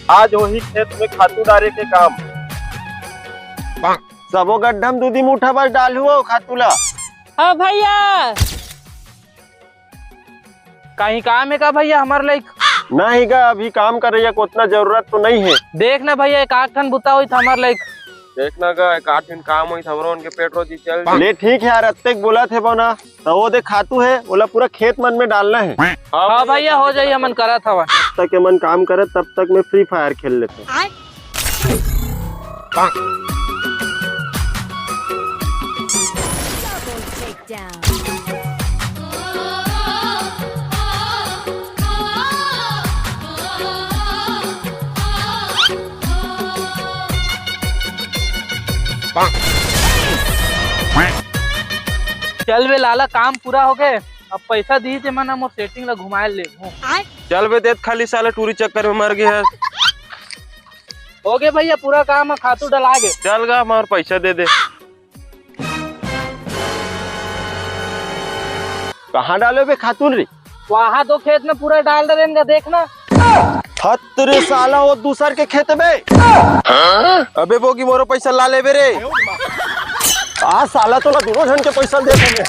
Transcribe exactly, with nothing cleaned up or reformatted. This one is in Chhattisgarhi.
आज होही खेत में खातू डारे के काम। सबो गड्ढा में दू दी मुठा बस डालहू अउ खातू ला। हाँ भैया। कहीं काम है का भैया हमर लाइक? नहीं गा, अभी काम करइया को उतना जरूरत तो नहीं है। देख ना भैया, एक आध ठन बुता होई त हमर लाइक। देख ना गा, एक आध ठन काम होई त हमरो उनके पेट रोजी चल जाई। ले ठीक है यार, अत्तेक बोलत हे बना, त वो दे खातू है, ओला पूरा खेत मन में डालना है। हाँ भैया, हो जाई, हमन करत हवन। जब तक ये मन काम करत, तब तक मैं फ्री फायर खेल लेता हूँ। Double takedown. चल बे लाला, काम पूरा हो गए। अब पैसा दी ते मन मोर सेटिंग ला घुमाए ले। चल बे, देत खाली साला टूरी चक्कर में मर गए है। हो गए भैया, पूरा काम है, खातू डला गए। चल गा, हमार पैसा दे दे। कहाँ डाले बे खातून रे? वहाँ दो खेत में पूरा डाल दे रेन गा, देखना। हत रे साला, वो दूसर के खेत में। अबे बोगी, मोरो पैसा ला लेबे रे। आ साला, तोला दोनों झन के पैसा दे देंगे।